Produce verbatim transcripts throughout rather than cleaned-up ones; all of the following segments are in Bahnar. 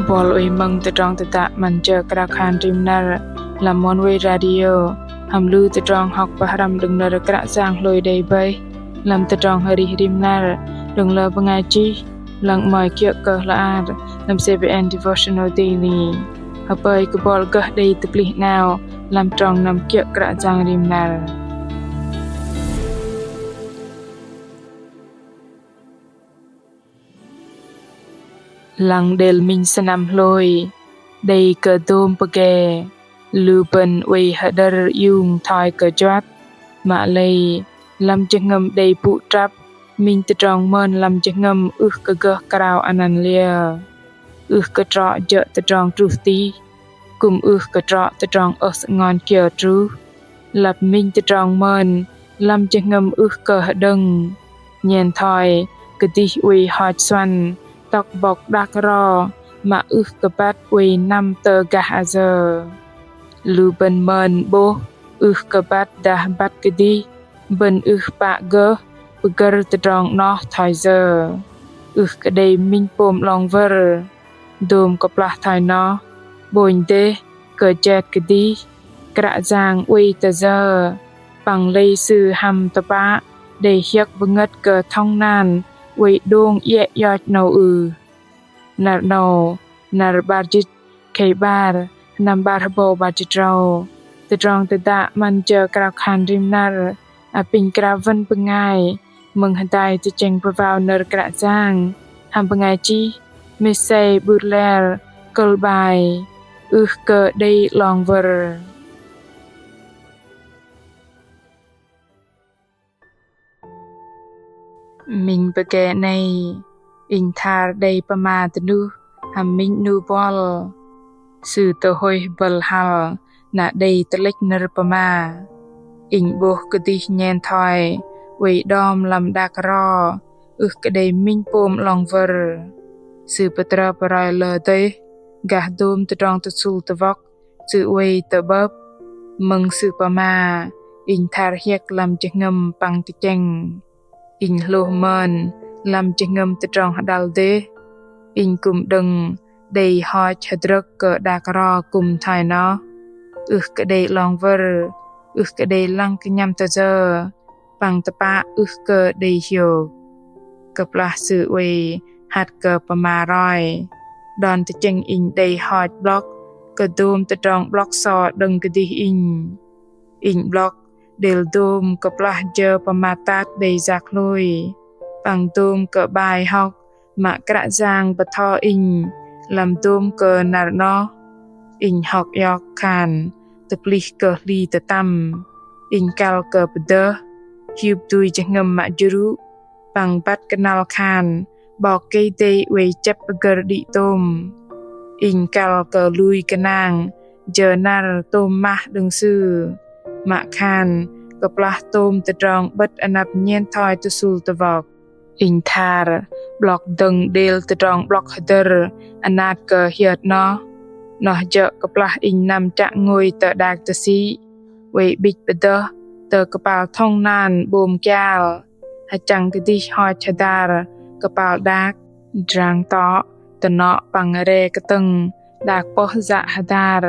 Bol oei mơ̆ng tơdrong tơdă 'Măn Jơ Krao Khan Rim Năr lăm Oneway Radio, hăm lu tơdrong hŏk pơhrăm đơ̆ng nơ̆r Kră Yang hlôi đei bơih lăm tơdrong arih rim năr đơ̆ng lơ bơngai chih, lăng 'mơ̆i kiơ̆ kơ hla ar lăm C B N Devotional Daily. Hơpơi kơ bol gơh đei tơplih 'nao lăm trong năm kiơ̆ Kră Yang rim năr. Lăng đêl minh sơnăm hlôi, đei kơ dôm pơge, lu bơ̆n oei hơđơ̆r iung thoi kơ juăt. Mă lei, lăm jơhngơ̆m đei pŭ trăp, minh tơdrong mơn lăm jơhngơ̆m ưh kơ gơh krao anăn liơ. Ưh kơ trŏ jơ̆ tơdrong truh tih, kư̆m ưh kơ trŏ tơdrong ơh sơngon kiơ truh. Lăp minh tơdrong mơn lăm jơhngơ̆m ưh kơ hơđơ̆ng. Nhen thoi kơdih oei hoch suăn tŏk bŏk đak ro mă ưh kơ băt oei năm tơ gah ayơ. Lu bơ̆n mơn 'bôh ưh kơ băt dah băt kơdih, bơ̆n ưh pă gơh pơgơ̆r tơdrong 'noh thoi yơ. Ưh kơ đei minh pôm 'long wơ̆r. Dôm kơplah thoi noh, 'bônh dêh kơ jet kơdih, Kră Yang oei tơ yơ, păng lei Sư hăm tơpă đei hiơ̆k bơngơ̆t kơ thŏng nan oei đông iĕ ioch 'nâu ưh. Năr 'nâu, năr 'bar jĭt khei 'bar, sơnăm 'bar hơbâu 'bar jĭt tơdrâu. Tơdrong tơdă 'Măn Jơ Krao Khan Rim Năr apinh krao wăn bơngai mơ̆ng hơdai tơchĕng pơwao nơ̆r Kră Yang hăm bơngai chih Macy Butler, kơ̆l 'bai Ưh kơ đei 'long wơ̆r. Minh pơge 'nâu, inh thar đei pơma dơnuh hăm minh 'nu bol. Sư tơhôih bơ̆l hăl na đei tơlĕch nơ̆r pơma. Inh 'bôh kơdih nhen thoi oei đom lăm đak ro, ưh kơ đei minh pôm 'long wơ̆r. Sư pơtrơ pơroi lơ dêh gah dôm tơdrong tơsŭl tơwŏk sư oei tơ'bơ̆p. Mơ̆ng sư pơma, inh thar hiơ̆k lăm jơhngơ̆m păng tơchĕng. Inh hlôh mơn lăm jơhngơ̆m tơdrong hơđăl dêh. Inh kư̆m đơ̆ng đei hoch hơdrơ̆k kơ đak ro kư̆m thoi noh. Ưh kơ đei 'long wơ̆r, ưh kơ đei lăng kơnhăm tơ yơ, păng tơpă ưh kơ đei hiôk. Kơplah sư oei hăt kơ pơma roi, đon tơchĕng inh đei hoch 'blŏk kơ dôm tơdrong 'blŏk so đơ̆ng kơdih inh. Inh 'blŏk đêl dôm kơplah jơ pơmat tat đei yak hlôi, păng dôm kơ 'bai hŏk mă Kră Yang bơtho inh lăm dôm kơ năr 'noh. Inh hŏk iŏk khan tơplih kơ hli tơtăm. Inh kăl kơ pơdơh, hiup dui jơhngơ̆m mă jrŭ, păng băt kơnăl khan 'Bok Kei-Dei oei chĕp pơgơ̆r đĭ tôm. Inh kăl kơ lui kơnang jơ năr tôm mah đơ̆ng Sư. Mă khan kơplah tôm tơdrong 'bơ̆t anăp nhen thoi tơsŭl tơwŏk. Inh thar 'blŏk dơ̆ng đêl tơdrong 'blŏk hơdơ̆r anat kơ hiơt 'noh. 'Noh jơ̆ kơplah inh năm chă ngôi tơ đak tơsĭ, oei 'bĭch pơdơh tơ kơpal thŏng nan 'bôm kial. Hơchăng kơdih hoch hơdar kơpal đak, drang tŏ, tơnŏ păng re kơtơ̆ng đak pơh yă hơdar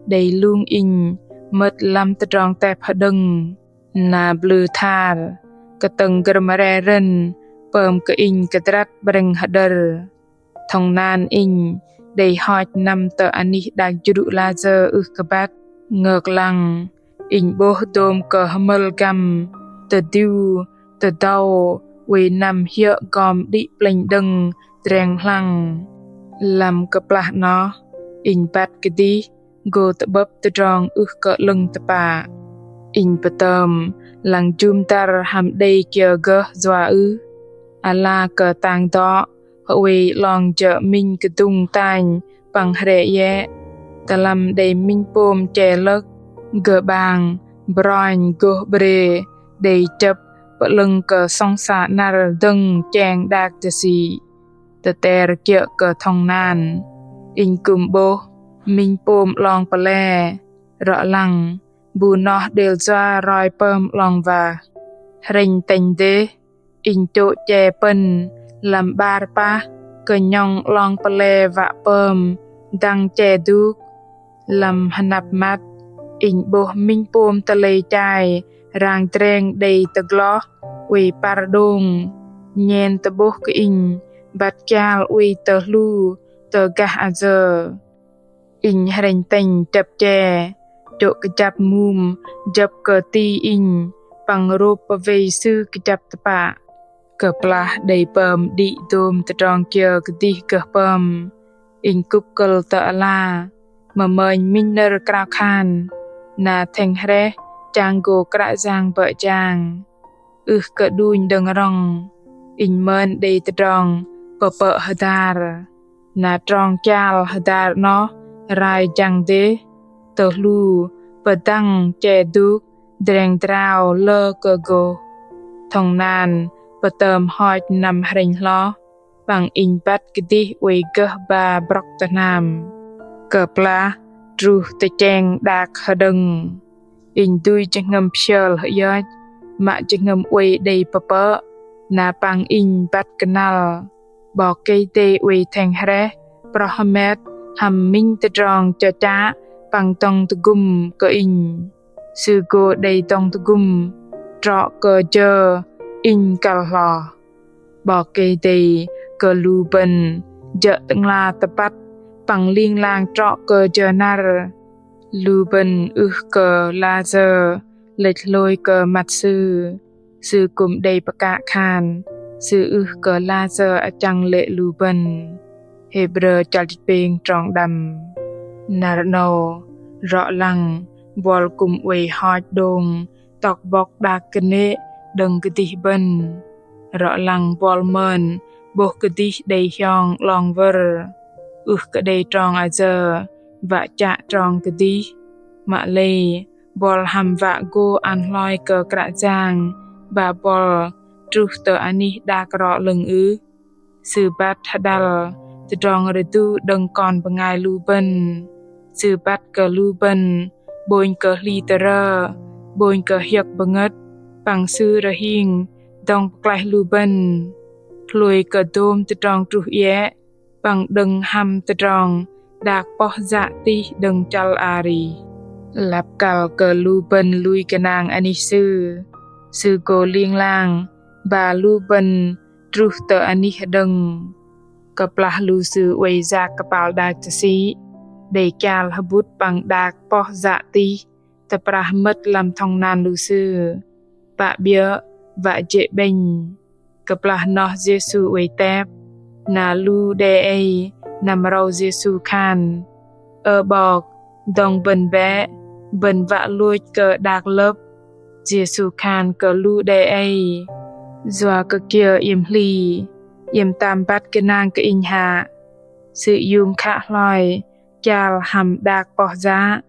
đei lung inh mơ̆t lăm tơdrong tep hơđơ̆ng. Na blư thar, kơtơ̆ng gơ̆r mă re rơ̆n pơm kơ inh kơdrăt 'brĕng hơđơ̆r. Thŏng nan inh đei hoch năm tơ anih đak jrŭ layơ ưh kơ băt. Ngơk lăng, inh 'bôh dôm kơ hơmơ̆l găm, tơdiu, tơdâu, oei năm hiơ̆ gom đĭ plĕnh đơ̆ng dreng hlang. Lăm kơplah 'noh, inh băt kơdih gô tơ'bơ̆p tơdrong ưh kơ 'lơ̆ng tơpă. Inh pơtơm lăng jŭm dăr hăm đei kiơ gơh yua ưh. Ala kơ tang dŏ, hơoei 'long jơ̆ minh kơdŭng tanh păng hre iĕ. Tơlăm đei minh pôm che lơ̆k, gơ̆ 'bang, bronh gôh 'brê, đei chơ̆p pơ'lơ̆ng kơ sŏng sa 'năr dơ̆ng cheng đak tơsĭ. Tơter kiơ̆ kơ thŏng nan, inh kư̆m 'bôh minh pôm 'long pơlei, rŏ lăng bu noh đêl yua roi pơm 'long wah. Hrĕnh tĕnh dêh, inh chô̆ che pơ̆n lăm 'bar pah kơnhŏng 'long pơlei wă pơm dăng che duk. Lăm hơnăp măt, inh 'bôh minh pôm tơlei chai rang dreng đei tơgloh oei păr đông, nhen tơ'bôh kơ inh băt kial oei tơ hlu tơ gah ayơ. Inh hrĕnh tĕnh chơ̆p che, chô̆ kơjăp mum jơ̆p kơ ti inh păng rôp pơwei sư kơjăp tơpă. Kơplah đei pơm đĭ dôm tơdrong kiơ kơdih gơh pơm, inh kŭp kơ̆l tơ ala, mơmơnh minh nơ̆r krao khan, na thĕng hrĕh chang gô Kră Yang bơ̆ jang. Ưh kơ đunh đơ̆ng rŏng, inh mơn đei tơdrong pơpơ̆ hơdar. Na trong kial hơdar 'noh rai jăng dêh, tơ hlu pơdăng che duk dreng drao lơ kơ gôh. Thong nan pơtơm hoch năm hrĕnh hloh, păng inh băt kơdih oei gơh ba brŏk tơ hnam. Kơplah truh tơchĕng đak hơđơ̆ng, inh dui jơhngơ̆m pơsơl hơioch, mă jơhngơ̆m oei đei pơpơ̆, na păng inh băt kơnăl. 'Bok Kei-Dei oei thĕng hrĕh, proh hơmet, hăm minh tơdrong chơchă păng dŏng tơgŭm kơ inh. Sư gô đei dŏng tơgŭm, trŏ kơ jơ inh kăl hloh. 'Bok Kei-Dei kơ lu bơ̆n jơ̆ Tơ'ngla tơpăt păng ling lang trŏ kơ jơ năr. Lu bơ̆n ưh kơ layơ lĕch hlôi kơ măt Sư. Sư kư̆m đei pơkă khan Sư ưh kơ layơ achăng lê̆ lu bơ̆n. Hêbrơ chăl jĭt pêng trong đăm. Năr 'nâu, rŏ lăng buăl kư̆m oei hoch đông tŏk bŏk đak kơnê̆ đơ̆ng kơdih bơ̆n. Rŏ lăng buăl mơn 'bôh kơdih đei hiong 'long wơ̆r, ưh kơ đei trong ayơ wă chă trong kơdih. Mă lei buăl hăm wă gô ăn hloi kơ Kră Yang ba buăl truh tơ anih đak rŏ 'lơ̆ng ưh? Sư băt hơđăl tơdrong rơdu đơ̆ng kon bơngai lu bơ̆n. Sư băt kơ lu bơ̆n 'bônh kơ hli tơrơ, 'bônh kơ hiơ̆k bơngơ̆t, păng Sư rơhing dŏng pơklaih lu bơ̆n. Hlôi kơ dôm tơdrong truh iĕ, păng đơ̆ng hăm tơdrong đak poh yă tih đơ̆ng chăl arih. Lăp kăl kơ lu bơ̆n lui gơnang anih Sư, Sư gô ling lang ba lu bơ̆n truh tơ anih hơđơ̆ng. Kơplah lu sư oei yak kơpal đak tơsĭ, đei kial hơbŭt păng đak poh yă tih tơprah mơ̆t lăm thong nan lu sư, pă 'biơ̆ wă jê̆ 'bĕnh. Kơplah noh Yêsu oei tep, na lu đe ei năm râu Yêsu khan: Ơ 'Bok, dŏng bơ̆n bĕ, bơ̆n wă lôch kơ đak lơ̆p. Yêsu khan kơ lu đe ei: Yua kơ kiơ iĕm hli, iĕm tam băt gơnang kơ Inh hă? Sư iung khă hloi kial hăm đak poh yă,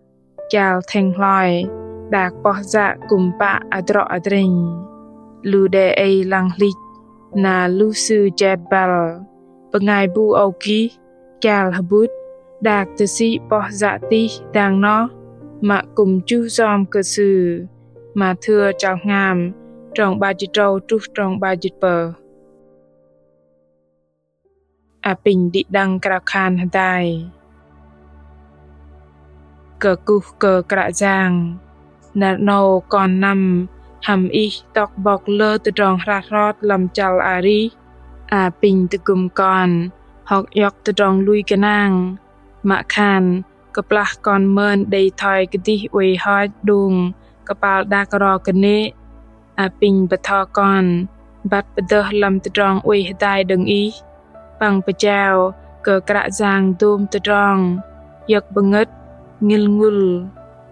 kial thĕng hloi đak poh yă kư̆m pă adrŏ adrĕnh. Lu đe ei lăng hlĭch, na lu sư jet băl: Bơngai bu âu gih, kial hơbŭt đak tơsĭ poh yă tih dang noh, mă kư̆m chuh yom kơ sư. Mathêu chăl hngam, trong 'bar jĭt tơdrâu truh trong 'bar jĭt tơpơh. Apinh đĭ đăng krao khan hơdai. Kơkuh kơ Kră Yang. Năr 'nâu kon năm hăm Ih tŏk bŏk lơ tơdrong hrăt hrot lăm chăl arih. Apinh tơgŭm kon hŏk iŏk tơdrong lui gơnang. Mă khan kơplah kon mơn đei thoi kơdih oei hoch đung kơpal đak ro kơnê̆, apinh bơtho kon băt pơdơh lăm tơdrong oei hơdai đơ̆ng Ih, păng pơjao kơ Kră Yang dôm tơdrong hiơ̆k bơngơ̆t, ngĭl ngŭl.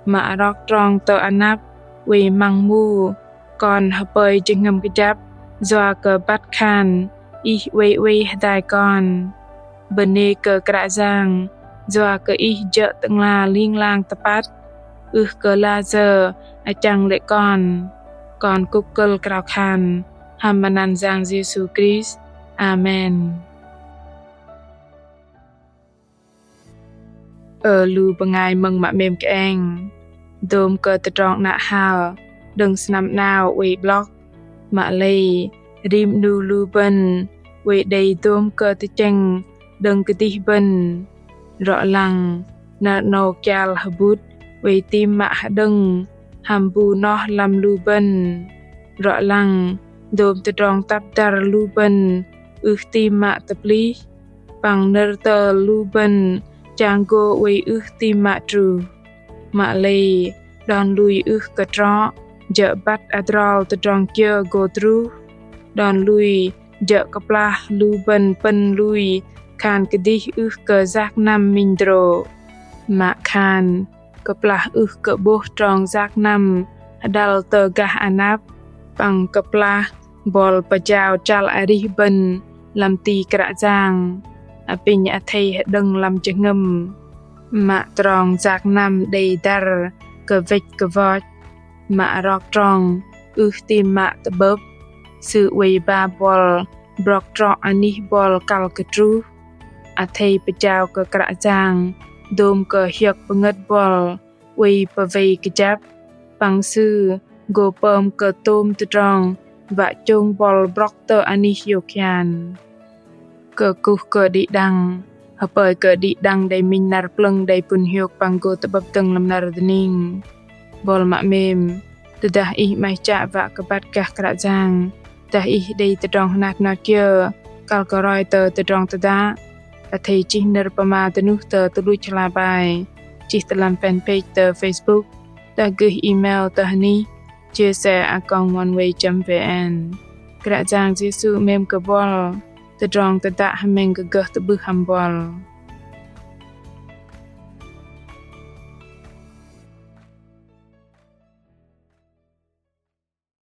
Mă rok trong tơ anăp oei măng mu, kon hơpơi jơhngơ̆m kơjăp yua kơ băt khan Ih oei oei hơdai kon. Bơnê kơ Kră Yang yua kơ Ih jơ̆ Tơ'ngla ling lang tơpăt, ưh kơ layơ achăng lê̆ kon. Kon kŭk kơ̆l krao khan hăm măt anăn Yang Yêsu Krist. Amen. Ơ lu bơngai mơ̆ng mă 'mêm kơeng, dôm kơ tơdrong 'nă hal đơ̆ng sơnăm 'nao oei 'blŏk, mă lei rim 'nu lu bơ̆n oei đei dôm kơ tơchĕng đơ̆ng kơdih bơ̆n. Rŏ lăng, năr 'nâu kial hơbŭt oei tam mă hơđơ̆ng hăm bu noh lăm lu bơ̆n. Rŏ lăng, dôm tơdrong tăp dăr lu bơ̆n ưh tam mă tơplih, păng nơ̆r tơl lu bơ̆n chang gô oei ưh tam mă truh. Mă lei, đon lui ưh kơ trŏ, jơ̆ băt adrol tơdrong kiơ gô truh. Đon lui, jơ̆ kơplah lu bơ̆n pơ̆n lui khan kơdih ưh kơ yak năm minh hơdrô̆. Mă khan, kơplah ưh kơ 'bôh trong yak năm hơđăl tơ gah anăp, păng kơplah buăl pơjao chăl arih bơ̆n lăm ti Kră Yang, apinh athei hơđơ̆ng lăm jơhngơ̆m. Mă trong yak năm đei dăr kơ wĕch kơ wŏch, mă rok trong ưh tam mă tơ'bơ̆p, Sư oei ba buăl brŏk trŏ anih buăl kăl kơ truh. Athei pơjao kơ Kră Yang, dôm kơ hiơ̆k pơngơ̆t buăl oei pơwei kơjăp, păng Sư gô pơm kơ tôm tơdrong wă chông buăl brŏk tơ anih hiôk hian. Kơkuh kơ đĭ đăng, hơpơi kơ đĭ đăng đei minh năr plơ̆ng đei pŭn hiôk păng gô tơ'bơ̆p dơ̆ng lăm năr dơning. Buăl mă 'mêm, tơdah ih 'maih chă wă kơ băt gah Kră Yang, dah ih đei tơdrong hơnat hơnot kiơ kăl kơ roi tơ tơdrong tơdă, athei chih nơ̆r pơma dơnuh tơ tơluch hla bơar, chih tơ lăm fanpage tơ Facebook, dah gơih email tơ hơnih chia sẻ a còng oneway chấm vn. Kră Yang Yêsu 'mêm kơ buăl, tơdrong tơdă hơmĕng kơ gơh tơ'bưh hăm buăl.